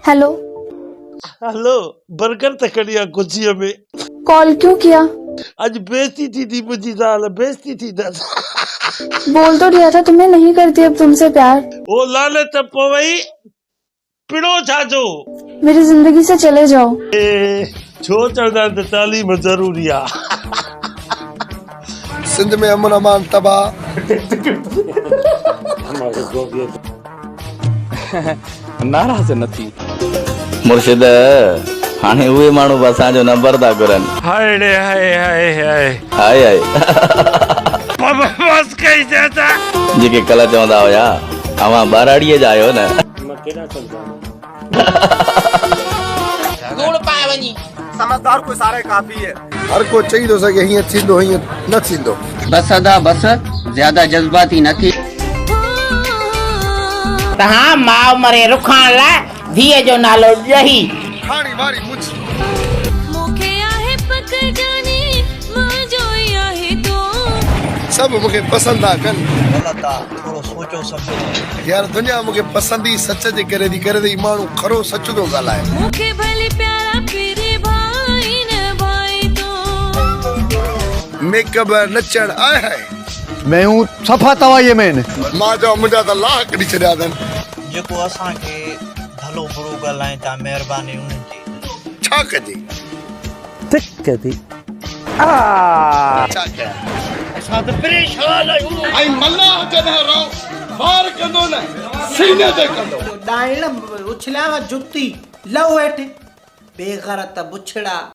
Hello. هلو burger ته کڻي آ خوشيء ۾. ڪال ڪيون ڪيا؟ اڄ بيعزتي ٿيندي منهنجي زال بيعزتي ٿيندس. بول تو ديا ٿا تمهين نهين ڪرتي اب تم سي پيار. او لعنت پوئي پڻو ڇا جو. ميري زندگي سي چلي جائو. ڇو چوندا آهن ته تعليم ضروري آ. سنڌ ۾ امن امان تباهه. ناراض نه ٿي. مرشد، هاڻي اهي ماڻهو به اسان جو نمبر ٿا گهرن. هاء ڙي high high high. High high. بابا بس ڪئي چاچا. جيڪي ڪلهه چوندا هيا اوهان ٻهراڙيء جا آهيو نه. مان ڪيڏانهن سمجهان. ڌوڙ پائي وڃي. سمجهدار ڪو اشاره ڪافي هي. هر ڪو چئي ٿو سگهي هيئن ٿيندو هيئن نه ٿيندو. بس ادا بس زياده جذباتي نه ٿي. تهان ماء مري رکاڻ لاء ڌيء جو نالو ڄهي. ڪھاڻي واري منھنجي. مون کي آهي پڪ جاني منهنجو ئي آهي تون. سڀ مون کي پسند ٿا ڪن. غلط آ ٿورو سوچو سمجهو. يار دنيا مون کي پسند ئي سچ جي ڪري ٿي ڪري ته هي ماڻهو کرو سچ ٿو ڳالهائي. مون کي ڀلي پيارا پرين ڀائين نه ڀائين تون. ميڪ اپ نچڻ آء هاء. ميون صفا توائيء ۾ آهن. مان چوان منهنجا ته لاهه ڪڍي ڇڏيا اٿن. جيڪو اسان کي ڀلو برو ڳالهائين ٿا مهرباني انهن جي. ڇا ڪجي؟ ٿڪ ٿي ڇا ڪيان؟ اسان ته پريشان آهيون. ۽ ملاح جڏهن رئو وار ڪندو نه سيني تي ڪندو. ڏائڻ اڇليانء جتي لهو هيٺ، بيغرت بڇڙا.